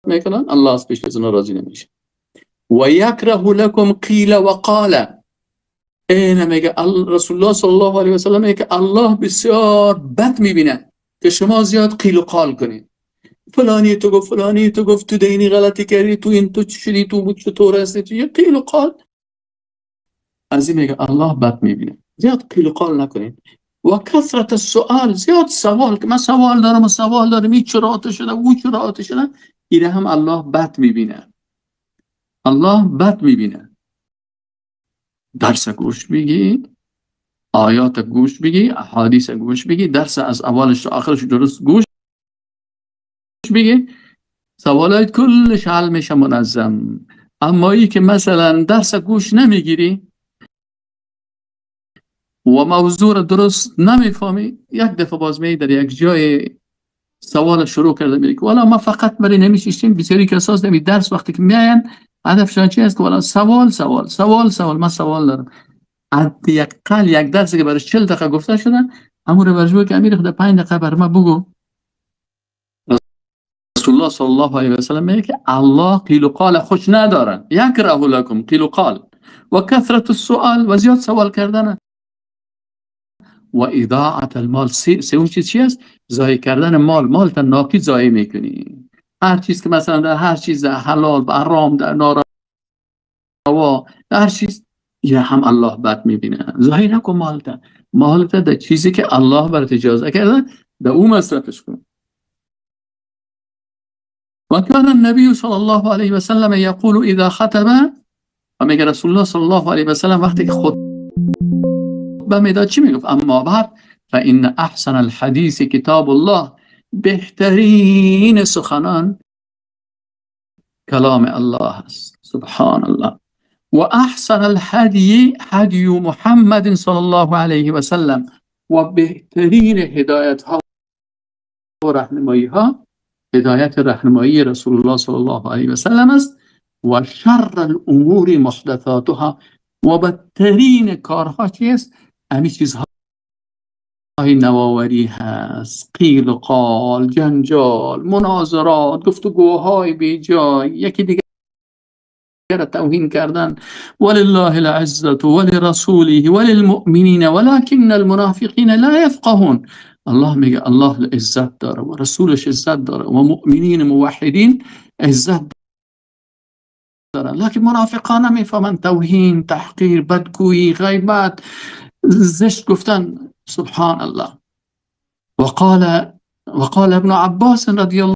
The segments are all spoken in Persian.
میکنن، الله از پیش از اونا راضی نمیشه. و یکره لکم قیل و قال، اینه میگه رسول الله صلی الله علیه و سلم میگه که الله بسیار بد میبینه که شما زیاد قیل و قال کنید. فلانی تو گفت، فلانی تو گفت، تو دینی غلطی کردی، تو این تو چی شدی، تو بود چطور هستی، تو یه قیل و قال. از این میگه الله بد میبینه، زیاد قیل و قال نکنید. و کثرت السؤال، زیاد سوال که من سوال دارم و سوال دارم، این چرا شده او چرا شده، اینه هم الله بد میبینه. الله بد میبینه. درس گوش بگی، آیات گوش بگی، احادیث گوش بگی، درس از اولش تا آخرش درست گوش بگی، سوالات کلش حل میشه منظم. اما ای که مثلا درس گوش نمیگیری و موضوع را درست نمیفهمی، یک دفعه باز می در یک جای سوال شروع کرده میگه والا ما فقط برای نمیشیشیم. بسیاری کساس نمی درس وقتی که میاین هدفشان چی است که والا سوال سوال سوال سوال، من سوال دارم. حداقل یک درسی که برای 40 دقیقه گفته شده، همون رو برش بگو که امیر خدا 5 دقیقه بر ما بگو. رسول الله صلی الله علیه و سلم میگه که الله قیل و قال خوش نداره، یکره لکم قیل و قال و کثرت السؤال، و زیاد سوال کردن، و اضاعت المال. سوم چیز چی است؟ ضایع کردن مال. مال تا ناقی ضایع میکنی. هر چیز که مثلا در هر چیز، در حلال و حرام، در ناروا، در هر چیز، یه هم الله بد میبینه. ضایع نکن مالت، مالت در چیزی که الله برات اجازه کرده در او مصرفش کن. و کان النبی صلی الله علیه و سلم یقول اذا خطب، و میگه رسول الله صلی الله علیه و سلم وقتی که خطبه میداد چی میگفت؟ اما بعد فان احسن الحدیث کتاب الله، بهترین سخنان کلام الله است. سبحان الله. و احسن الهدی هدی محمد صلی الله علیه و سلم، و بهترین هدایت ها و راهنمایی ها هدایت راهنمایی رسول الله صلی الله علیه و سلم است. و شر الامور محدثاتها، و بدترین کارها چیست؟ همین چیزهای نوآوری هست، قیل و قال، جنجال، مناظرات، گفتگوهای بی جای، یکی دیگر توهین کردن. ولله العزة ولرسوله وللمؤمنین ولكن المنافقین لا يفقهون. الله میگه الله عزت داره و رسولش عزت داره و مؤمنین موحدین عزت دارن، لکن منافقان نمیفهمن. توهین، تحقیر، بدگویی، غیبت، زشت گفتن. سبحان الله. وقال ابن عباس رضی الله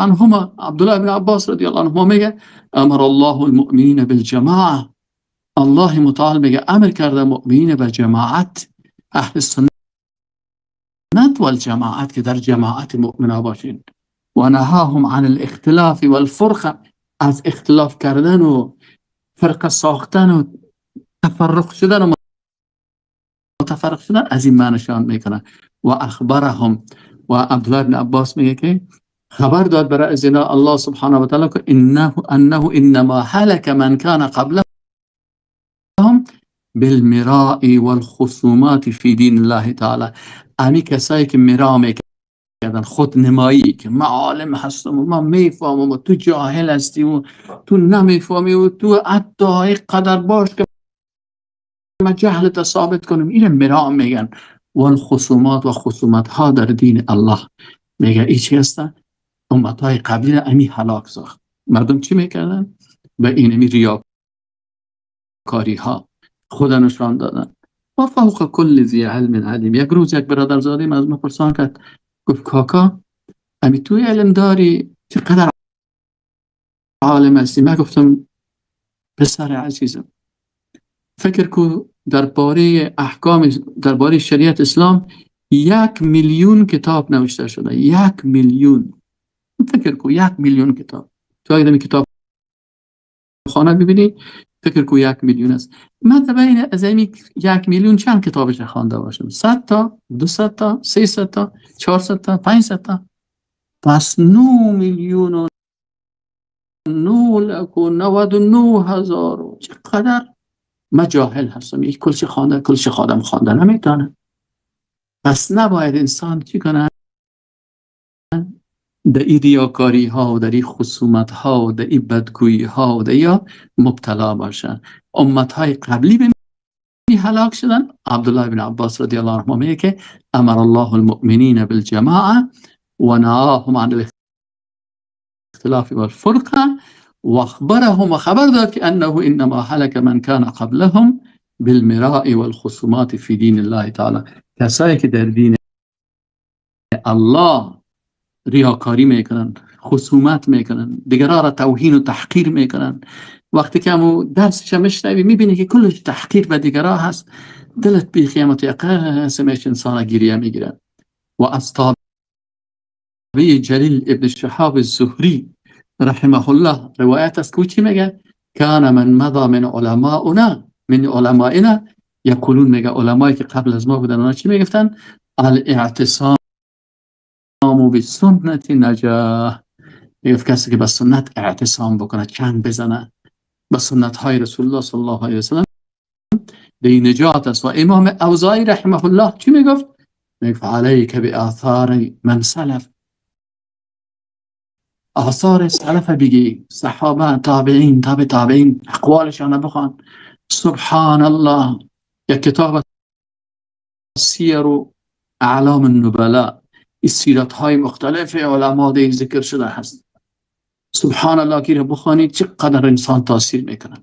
عنهما، عبدالله ابن عباس رضی الله عنهما میگه امر الله المؤمنین بالجماعه، الله متعال میگه امر کرده مؤمنین به جماعت، اهل سنت والجماعت، که در جماعت مؤمنا باشین. و نهاهم عن الاختلاف والفرقه، از اختلاف کردن و فرقه ساختن و تفرق شدن و متفرق شدن، از این معنیشان میکنن. و اخبرهم، و عبدالله بن عباس میگه که خبر داد برای از اینا الله سبحانه و تعالی که انه انما هلك من کان قبلهم بالمراء والخصومات فی دین الله تعالی. امی کسایی که مرا میکردن، خود نمایی که من عالم هستم و من میفهمم و تو جاهل هستی و تو نمیفهمی و تو حتی قدر باش که من جهلت ثابت کنم، این مرا میگن. والخصومات و خصومت ها در دین الله، میگه ای چی هستن؟ امت های قبلی را امی هلاک ساخت. مردم چی میکردن؟ به این امی ریاکاری ها خود نشان دادن. و فوق کل ذی علم علیم. یک روز یک برادرزاده از ما پرسان کرد، گفت کاکا امی توی علم داری، چقدر عالم هستی؟ من گفتم پسر عزیزم، فکر کو درباره احکام، درباره شریعت اسلام 1 میلیون کتاب نوشته شده. 1 میلیون، فکر کو 1 میلیون کتاب. تو اگه کتاب خانه ببینی فکر کو 1 میلیون است. من بین از این 1 میلیون چند کتابش خوانده باشم؟ 100 تا، 200 تا، 300 تا، 400 تا، 500 تا. پس 9,999,000. چقدر من جاهل هستم، یک کلش خوانده، کلش خادم خوانده نمیتونه. پس نباید انسان چی کنه؟ در این ریاکاری ها و در این خصومت ها و در این بدگویی ها و در این مبتلا باشن. امت های قبلی به هلاک شدن. عبدالله بن عباس رضی الله عنه میگه که امر الله المؤمنین بالجماعه و نهاهم عن الاختلاف والفرقه و اخبرهم، و خبر داد که انه انما هلك من كان قبلهم بالمراء والخصومات فی دین الله تعالی. کسایی که در دین الله ریاکاری میکنن، خصومت میکنن، دیگران را توهین و تحقیر میکنن، وقتی که همو درسش میشنوی میبینی که کلش تحقیر به دیگران هست، دلت بی قیامت قسمش انسان گریه میگیره. و از تابعی جلیل ابن شهاب الزهری رحمه الله روایت است که چی میگه؟ کان من مضى من علماؤنا من علمائنا یقولون، میگه علمایی که قبل از ما بودن اونا چی میگفتن؟ الاعتصام بالسنت نجاه. میگفت کسی که به سنت اعتصام بکنه، چنگ بزنه به سنت های رسول الله صلی الله علیه وسلم، دی نجات است. و امام اوزاعی رحمه الله چی میگفت؟ میگفت علیک بآثار من سلف، آثار سلف بگی، صحابه، تابعین، تابع تابعین، اقوالشان بخوان. سبحان الله، یک کتاب سیر و اعلام النبلاء، سیرت های مختلف علما دی ذکر شده هست. سبحان الله که را بخوانید چقدر انسان تاثیر میکنه.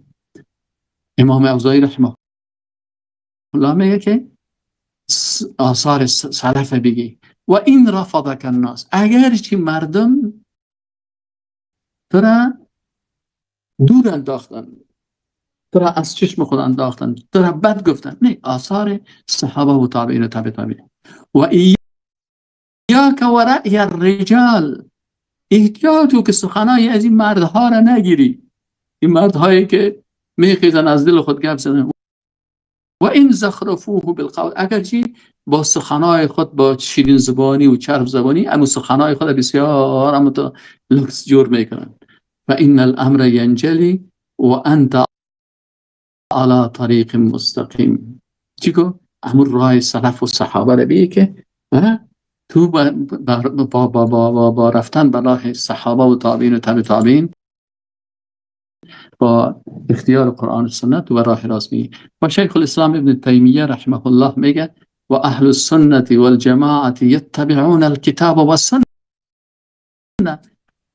امام اوزاعی رحمه الله میگه که آثار سلف بگی و این رفضک الناس، اگرچه مردم تو را دور انداختن، تو را از چشم خود انداختن، تو را بد گفتن، نه، آثار صحابه و تابعین و تابع تابعین. و ایاک و رأی الرجال، احتیاطو که سخنای از این مردها را نگیری، این مردهایی که میخیزن از دل خود گپ زدن. و این زخرفوه بالقول، اگرچه با سخنای خود، با شیرین زبانی و چرب زبانی، اما سخنای خود بسیار اما تو لکس جور میکنن. و این الامر ینجلی و انت على طریق مستقیم. چی کو؟ امر راه سلف و صحابه را بیه که تو با, با, با, با رفتن به راه صحابه و تابعین و تابع تابعین با اختیار قرآن و سنت و راه راست میگه. و شیخ الاسلام ابن تیمیه رحمه الله میگه و اهل السنت والجماعت یتبعون الکتاب و السنه.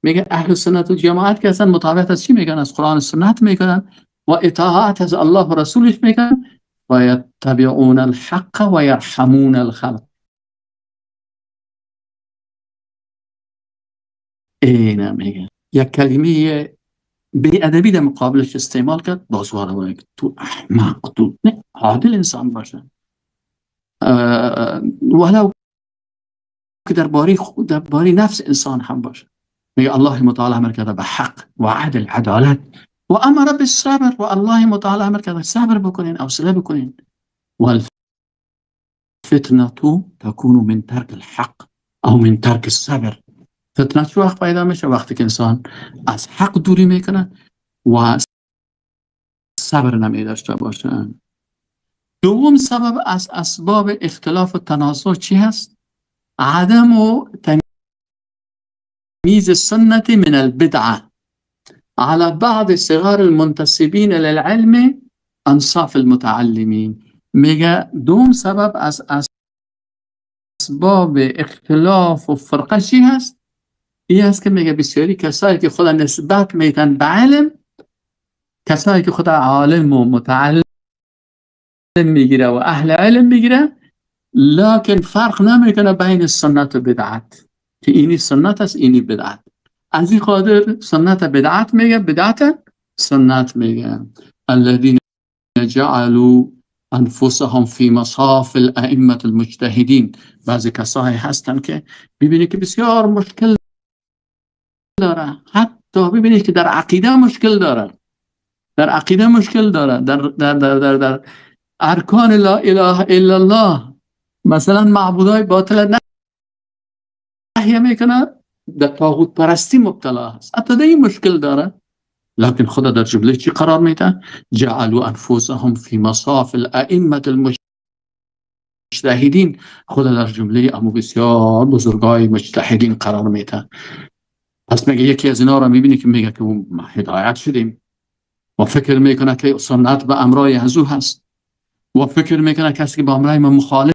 میگه اهل سنت و جماعت که اصلا متابعت از چی میگن؟ از قرآن و سنت میکنن و اطاعت از الله و رسولش میکنن. و یتبعون الحق و یرحمون الخلق. اینا میگه یک کلمه بی ادبی در مقابلش استعمال کرد، باز وارد تو احمق، تو نه، عادل انسان باشه، ولو که درباره نفس انسان هم باشه. میگه الله متعال امر کرده به حق و عدل، عدالت، و امر بالصبر، و الله متعال امر کرده صبر بکنین، حوصله بکنین. والفتنه تكون من ترک الحق او من ترک الصبر. فتنه چه وقت پیدا میشه؟ وقتی که انسان از حق دوری میکنه و صبر نمی داشته باشه. دوم سبب از اسباب اختلاف و تنازع چی هست؟ عدم و تمیز السنة من البدعة على بعض صغار المنتسبین للعلم انصاف المتعلمین. میگه دوم سبب از اسباب اختلاف و فرقه چی هست؟ این هست که میگه بسیاری کسایی که خدا نسبت میتن به علم، کسایی که خدا عالم و متعلم میگیره و اهل علم میگیره، لکن فرق نمیکنه بین سنت و بدعت، که اینی سنت است اینی بدعت. از این خاطر سنت بدعت میگه، بدعت سنت میگه. الذین جعلوا انفسهم فی مصاف الائمه المجتهدین. بعضی کسایی هستن که ببینید که بسیار مشکل داره، حتی ببینید که در عقیده مشکل داره، در عقیده مشکل داره، در در در در, در ارکان لا اله الا الله، مثلا معبودای باطل نهی میکنه، در طاغوت پرستی مبتلا هست، حتی در این مشکل داره. لكن خدا در جمله چی قرار میده؟ جعلوا انفسهم فی مصاف الائمه المجتهدین، خود در جمله امو بسیار بزرگای مجتهدین قرار میده. پس میگه یکی از اینا را میبینی که میگه که ما هدایت شدیم و فکر میکنه که سنت به امرای از او هست و فکر میکنه کسی که با امرای ما مخالف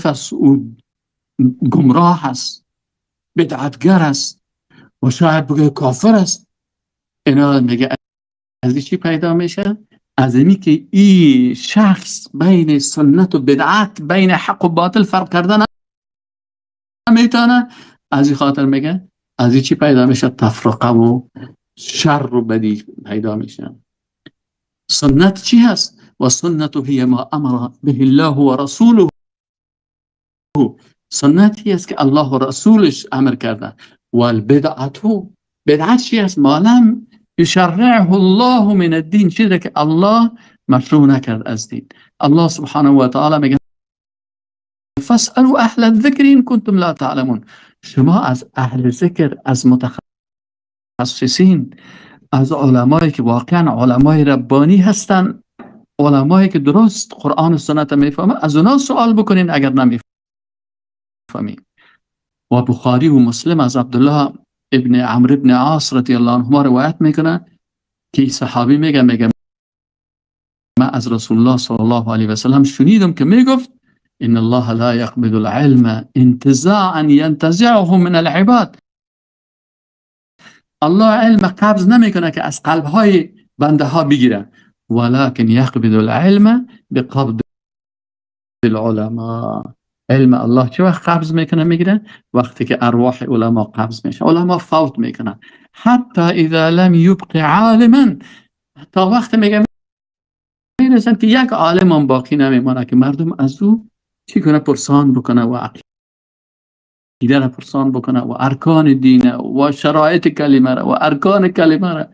است او گمراه است، بدعتگر است و شاید بگه کافر است. اینا میگه از چی پیدا میشه؟ از اینی که این شخص بین سنت و بدعت، بین حق و باطل فرق کردن نمیتونه. از این خاطر میگه از این چی پیدا میشه؟ تفرقه و شر و بدی پیدا میشه. سنت چی هست؟ و سنت هی ما امر به الله و رسوله. سنتی است که الله و رسولش امر کرده. و البدعت، بدعت چی است؟ ما لم یشرعه الله من الدین، چیزی که الله مشروع نکرد از دین. الله سبحانه و تعالی میگه فاسألوا اهل الذکر ان کنتم لا تعلمون. شما از اهل ذکر، از متخصصین، از علمایی که واقعا علمای ربانی هستن، علمایی که درست قرآن و سنت میفهمن، از اونا سوال بکنین اگر نمیفهمین. و بخاری و مسلم از عبدالله ابن عمرو ابن عاص رضی الله عنهما روایت میکنه که صحابی میگه ما از رسول الله صلی الله علیه و سلم شنیدم که میگفت ان الله لا يقبض العلم انتزاعا ينتزعه من العباد. الله علم قبض نمیکنه که از قلب های بنده ها بگیره، ولكن يقبض العلم بقبض العلماء. علم الله چه وقت قبض میکنه میگیره؟ وقتی که ارواح علما قبض میشه، علما فوت میکنن. حتی اذا لم يبق عالما، تا وقت میگه میرسن که یک عالم هم باقی نمیمانه که مردم از او چی کنه؟ پرسان بکنه و عقیده را پرسان بکنه و ارکان دین و شرایط کلمه را و ارکان کلمه را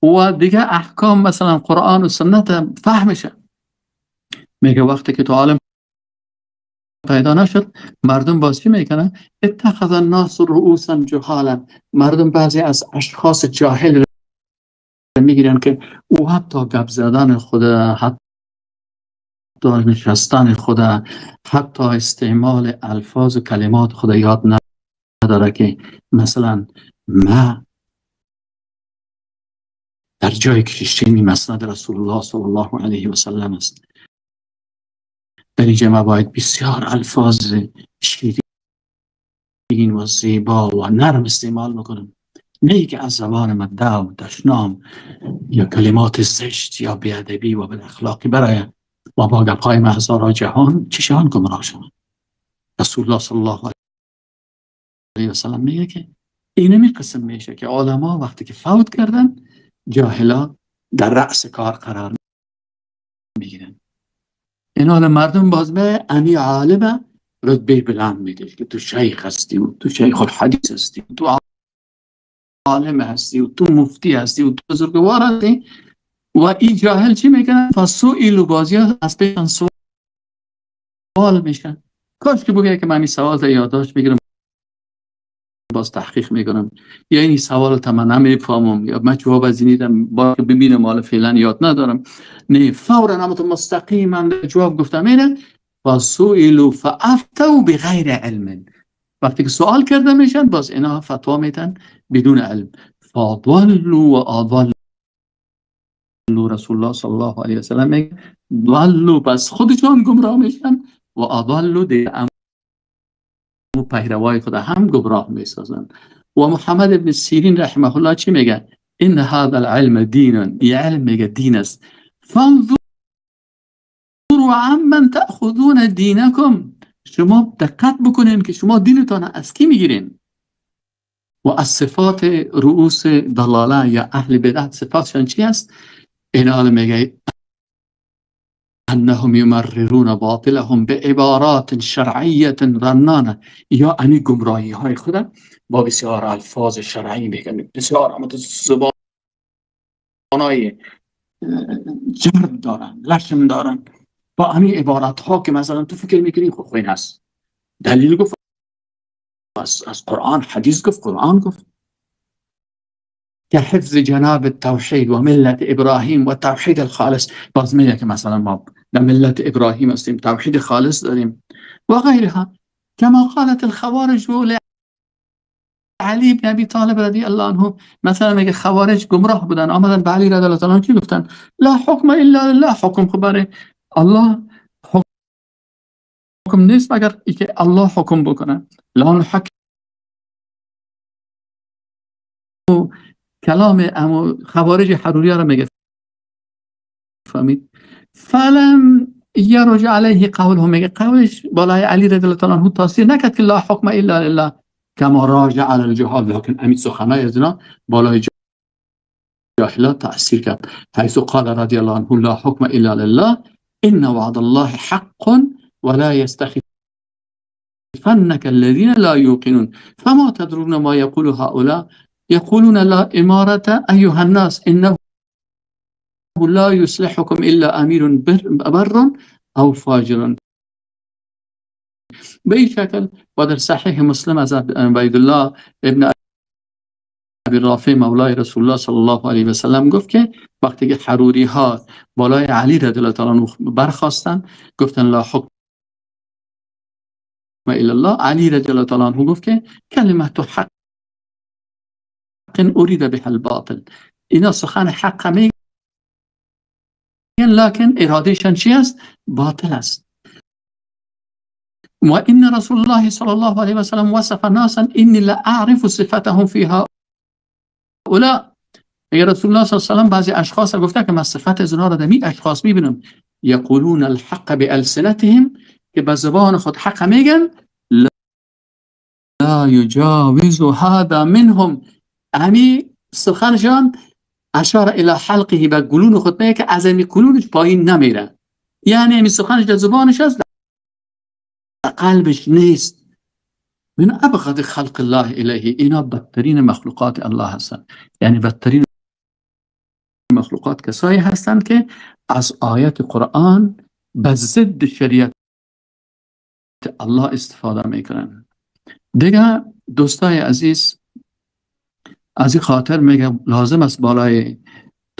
و دیگه احکام مثلا قرآن و سنت فهمشه. میگه وقتی که تو عالم پیدا نشد، مردم باز چی میکنن؟ اتخذ الناس رؤوسا جهالا. مردم بعضی از اشخاص جاهل میگیرن که او حتی گپ زدن خود، حتی نشستن خود، حتی استعمال الفاظ و کلمات خود یاد نداره که مثلا ما در جایی که شیمی مسند رسول الله صلی الله علیه و سلم است، در اینجا ما باید بسیار الفاظ شیرین و زیبا و نرم استعمال بکنم، نه که از زبان مده و دشنام یا کلمات زشت یا بیادبی و بد اخلاقی برای و با گپهای هزارها جهان چشان گمراه شوند. رسول الله صلی الله علیه و سلم میگه که اینمی قسم میشه که علما وقتی که فوت کردن، جاهلا در رأس کار قرار میگیرن. این حال مردم باز به امی عالمه رتبه بلند میده که تو شیخ هستی و تو شیخ الحدیث هستی و تو عالم هستی و تو مفتی هستی و تو بزرگوار هستی. و این جاهل چی میکنه؟ فسئلوا، بازی از پیشان سوال میشن. کاش که بگه که من این سوال تا یادداشت میگیرم باز تحقیق میکنم، یا این سوال تا من نمیفهمم، یا من جواب از این دیدم با ببینم حالا فعلا یاد ندارم. نه، فورا هم مستقیما جواب گفتم اینه فسئلوا فافتوا بغیر علم. وقتی که سوال کرده میشن باز اینا فتوا میتن بدون علم. فضلوا و اضلوا. رسول الله صلی الله علیه و سلم میگه ضلوا، پس خودشان گمراه میشن و اضلوا، دیگه پیروای خود هم گمراه میسازن. و محمد ابن سیرین رحمه الله چی میگه؟ ان هذا العلم دین، این علم میگه دین است. فانظروا عمن تأخذون دینکم. شما دقت بکنین که شما دینتان از کی میگیرین. و از صفات رؤوس ضلاله یا اهل بدعت صفاتشان چی است؟ اینا میگه انهم یمررون باطلهم بعبارات شرعیه رنانه، یا انی گمراهی های خود با بسیار الفاظ شرعی میگن، بسیار هم زبانای جرد دارن، لشم دارن، با همین عبارت ها که مثلا تو فکر میکنی خب این هست، دلیل گفت از قرآن، حدیث گفت، قرآن گفت. که حفظ جناب التوحید و ملت ابراهیم و توحید الخالص. باز میگه که مثلا ما در ملت ابراهیم هستیم، توحید خالص داریم و غیرها. کما قالت الخوارج علی بن ابی طالب رضی الله عنه، مثلا میگه خوارج گمراه بودن، آمدن به علی رضی الله عنه چی گفتن؟ لا حکم الا لله، حکم خو برای الله حکم نیست مگر اینکه الله حکم بکنه. لا نحکم کلام خوارج حروری را میگه، فهمید؟ فلم یرج علیه قوله، میگه قولش بالای علی رضی الله عنه تاثیر نکرد که لا حکم الا لله کما راجع علی الجهال، لکن امید سخنای از اینا بالای جاهلا تاثیر کرد. حیث قال رضی الله عنه لا حکم الا لله ان وعد الله حق ولا يستخفنك الذين لا يوقنون فما تدرون ما يقول هؤلاء يقولون لا امارة ايها الناس انه لا يصلحكم الا امير بر او فاجر. به این شکل و در صحیح مسلم از عبیدالله ابن ابی رافع مولای رسول الله صلی الله علیه و سلم گفت که وقتی که حروری ها بالای علی رضی الله تعالی عنه برخواستن، گفتن لا حکم الا الله، علی رضی الله تعالی عنه گفت که کلمه حق ارید بها الباطل، اینا سخن حق میگن لکن ارادهشان چی است؟ باطل است. و ان رسول الله صلی الله علیه و سلم وصف ناسا انی لا اعرف صفتهم فی هؤلاء. رسول الله صلی الله علیه و سلم بعضی اشخاص گفته که من صفت از اونها را در اشخاص میبینم، یقولون الحق بالسنتهم، که به زبان خود حق میگن، لا یجاوز هذا منهم، امی سخنشان اشاره الی حلقه، به گلون خود میگه که از امی گلونش پایین نمیره، یعنی امی سخنش در زبانش است، در قلبش نیست. من ابغض خلق الله الیه، اینا بدترین مخلوقات الله هستند، یعنی بدترین مخلوقات کسایی هستند که از آیت قرآن به ضد شریعت الله استفاده میکنن. دیگه دوستای عزیز، از این خاطر میگه لازم است بالای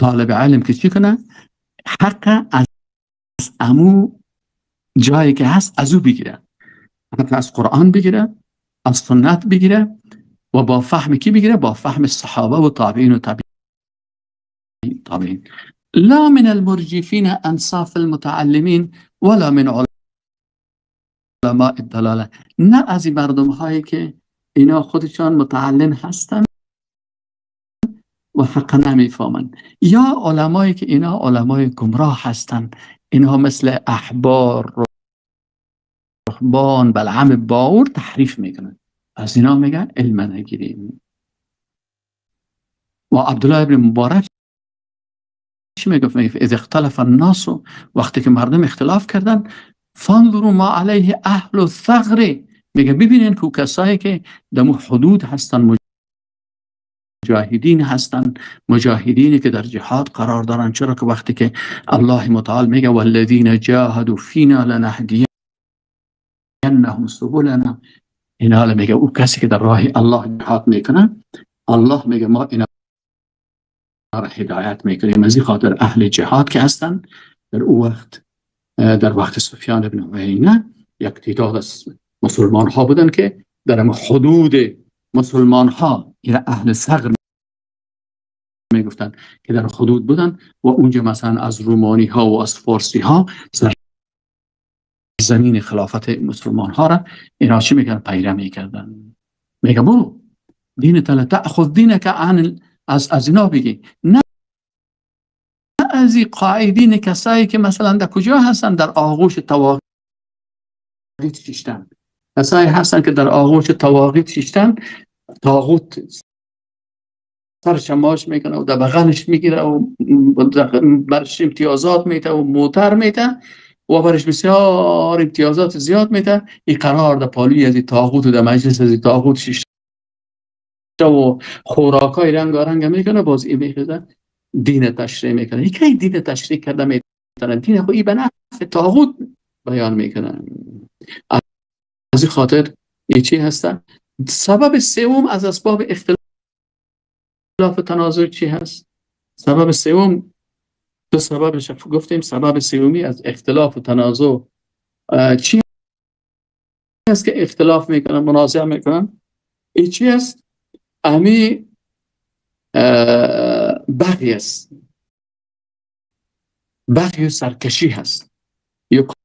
طالب علم که چی کنه؟ حق از امو جایی که هست از او بگیره، حق از قرآن بگیره، از سنت بگیره و با فهم کی بگیره؟ با فهم صحابه و تابعین و تابعین. لا من المرجفین انصاف المتعلمین ولا من علماء الضلاله، نه از این مردم هایی که اینا خودشان متعلم هستن و حق نمیفهمن، یا علمایی که اینا علمای گمراه هستن، اینها مثل احبار، رهبان، بلعم باور تحریف میکنن، از اینا میگن علم نگیریم. و عبدالله ابن مبارک چی میگفت؟ میگفت اذا اختلف الناس، وقتی که مردم اختلاف کردن، فانظروا ما علیه اهل الثغر، میگه ببینین که کسایی که در حدود هستن، مجاهدین هستن، مجاهدینی که در جهاد قرار دارن، چرا که وقتی که الله متعال میگه والذین جاهدوا فینا لنهدینهم سبلنا، اینا میگه او کسی که در راه الله جهاد میکنه، الله میگه ما اینا را هدایت میکنیم. از این خاطر اهل جهاد که هستن در او وقت، در وقت سفیان بن عیینه، یک تعداد از مسلمان ها بودن که در حدود مسلمان ها، اینا اهل ثغر میگفتن که در حدود بودن و اونجا مثلا از رومانی ها و از فارسی ها زمین خلافت مسلمان ها را اینا چی میکردن؟ پیره میکردن. میگه برو دین تل تأخذ دینک عن، از اینا بگی، نه از قاعدین کسایی که مثلا در کجا هستن؟ در آغوش طواغیت شیشتن، کسایی هستن که در آغوش طواغیت شیشتن، طاغوت سرش ماش میکنه و در بغلش میگیره و برش امتیازات میده و موتر میده و برش بسیار امتیازات زیاد میده. این قرار در پالوی از طاغوت و در مجلس از طاغوت شیشته و خوراک های رنگارنگ میکنه، باز این میخیزه دین تشریح میکنه. یکی دین تشریح کرده میتونه دین خو ای به نفع طاغوت بیان میکنه. از این خاطر این چی هستن؟ سبب سوم از اسباب اختلاف تنازع چی هست؟ سبب سوم دو سببش گفتیم. سبب سومی از اختلاف و تنازع چی است که اختلاف میکنن، منازعه میکنن؟ این چی است؟ امی بغی است، بغی و سرکشی هست. یقال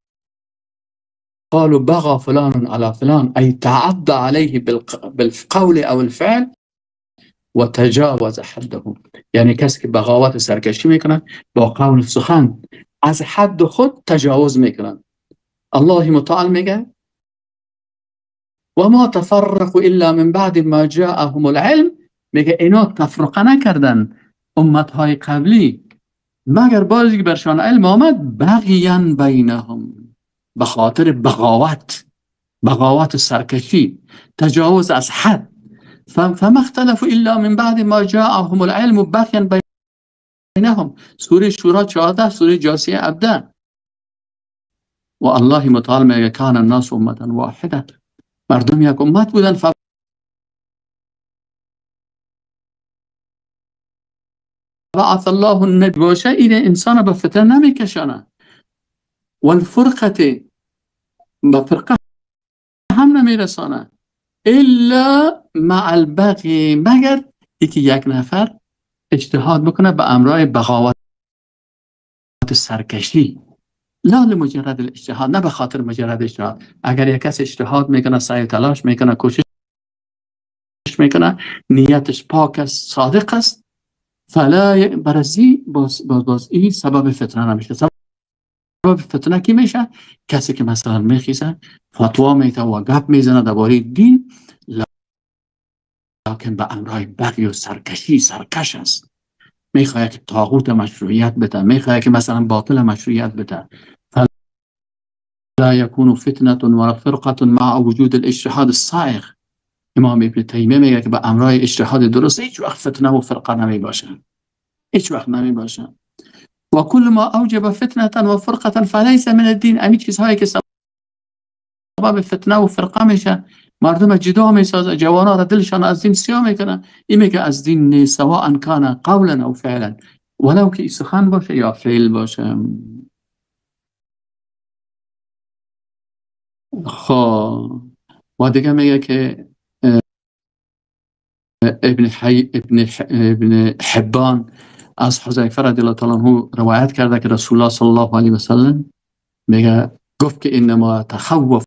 بغى فلان على فلان ای تعدى علیه بالقول او الفعل و تجاوز حده. یعنی کسی که بغاوت سرکشی میکنن با قول سخن از حد خود تجاوز میکنن. الله متعال میگه و ما تفرقوا الا من بعد ما جاءهم العلم. میگه اینا تفرقه نکردن امت های قبلی مگر بعضی که برشان علم آمد، بغیا بینهم، به خاطر بغاوت، بغاوت سرکشی، تجاوز از حد. فما اختلفوا الا من بعد ما جاءهم العلم بغیا بینهم. سوره شورا 14، سوره جاسیه 17. و الله متعال میگه کان الناس امه واحده، مردم یک امت بودن، فبعث الله النبی باشه این انسان به فتنه نمیکشانه و الفرقه به فرقه هم نمیرسانه الا مع البغی، مگر یکی یک نفر اجتهاد بکنه به امرای بغاوت سرکشی، لا لمجرد الاجتهاد، نه به خاطر مجرد اجتهاد. اگر یک کس اجتهاد میکنه، سعی تلاش میکنه، کوشش میکنه، نیتش پاک است، صادق است، فلا برازی باز این سبب فتنه نمیشه. سبب فتنه کی میشه؟ کسی که مثلا میخیزه فتوا میده و گپ میزنه درباره دین، لکن به امرای بغی و سرکشی سرکش است، میخواد که طاغوت مشروعیت بده، میخواد که مثلا باطل مشروعیت بده. فلا يكون فتنه ولا فرقه مع وجود الاجتهاد الصائغ. امام ابن تیمیه میگه که به امرای اجتهاد درست هیچ وقت فتنه و فرقه نمی باشه، هیچ وقت نمی باشه. و کل ما اوجب فتنه و فرقه فلیس من الدین. امی چیزهایی که سبب فتنه و فرقه میشه، مردم جدا میسازه، جوانان را دلشان از دین سیاه میکنه، این میگه از دین نیست، سواء کان قولا او فعلا، ولو که سخن باشه یا فعل باشه. خب و دیگه میگه که ابن حبان از حذیفه رضی الله تعالی عنه روایت کرده که رسول الله صلی الله علیه و سلم میگه گفت که انما تخوف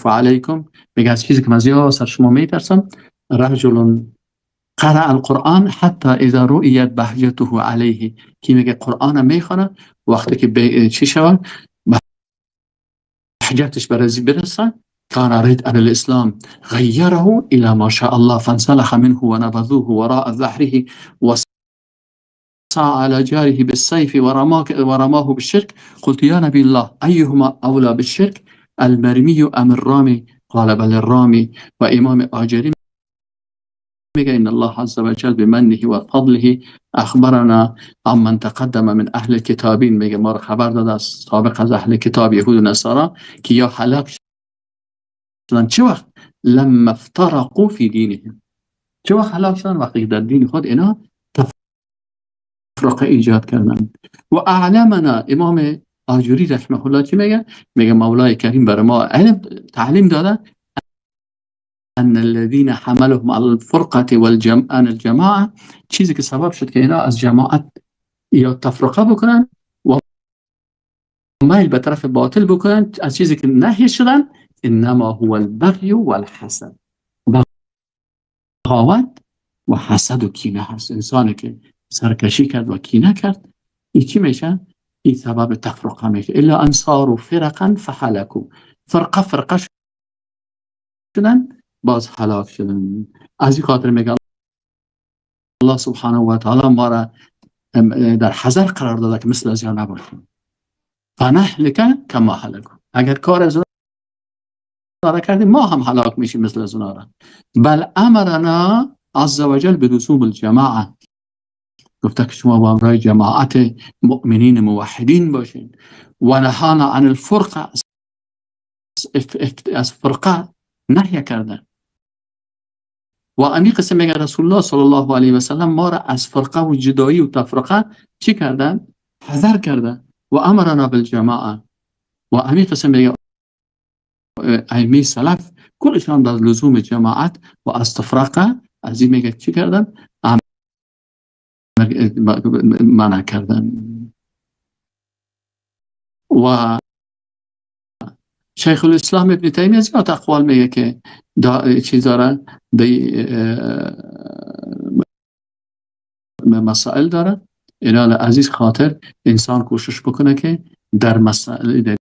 علیکم، میگه از چیزی که من زیاد سر شما میترسم، رجل قرأ القرآن حتی اذا رؤیت بهجته علیه، کی میگه قرآن میخوانه وقتی که چی شود بهجتش برازی برسه، كان ردءا الإسلام غيره إلى ما شاء الله فانسلخ منه ونبذوه وراء ظهره وسعى على جاره بالسيف ورماه بالشرك. قلت يا نبي الله أيهما أولى بالشرك المرمي أم الرامي؟ قال بل الرامي. وإمام آجري إن الله عز وجل بمنه وفضله أخبرنا عمن تقدم من أهل الكتابين، میگه ما رو خبر داده از سابق از اهل کتاب یهود و نصارا که یا هلاک شدن چه وقت؟ لما افترقوا فی دینهم. چه وقت هلاک شدن؟ وقتی که در دین خود اینا تفرقه ایجاد کردن. و اعلمنا، امام آجوری رحمه الله چی میگه؟ میگه مولای کریم برای ما علم تعلیم داده ان الذين حملهم على الفرقه والجمع الجماعه، چیزی که سبب شد که اینا از جماعت یا تفرقه بکنن و میل به طرف باطل بکنن، از چیزی که نهی شدن، انما هو البغي والحسد، بغاوت و حسد و کینه هست. انسانی که سرکشی کرد و کینه کرد، این چی میشه؟ این سبب تفرقه میشه. الا ان صاروا فرقا فهلكوا، فرقه فرقه شدن باز هلاک شدن. از این خاطر میگه الله سبحانه و تعالی ما را در حذر قرار داده که مثل از یا نباشیم. فنهلک کما هلکوا، اگر کار از اونها کردیم ما هم هلاک میشیم مثل از اونها را. بل امرنا عز وجل بلزوم الجماعه، گفته که شما با همراه جماعت مؤمنین موحدین باشین. و نهانا عن الفرقه، از فرقه نهی کرده. و امی قسم میگه رسول الله صلی الله علیه و سلم ما را از فرقه و جدایی و تفرقه چی کردن؟ حذر کردن. و امرنا بالجماعه. و امی قسم میگه ائمه سلف کلشان در لزوم جماعت و از تفرقه از این میگه چی کردن؟ منع کردن. و شیخ الاسلام ابن تیمیه زیاد اقوال میگه که چیز داره، مسائل داره. اینا عزیز خاطر انسان کوشش بکنه که در مسائل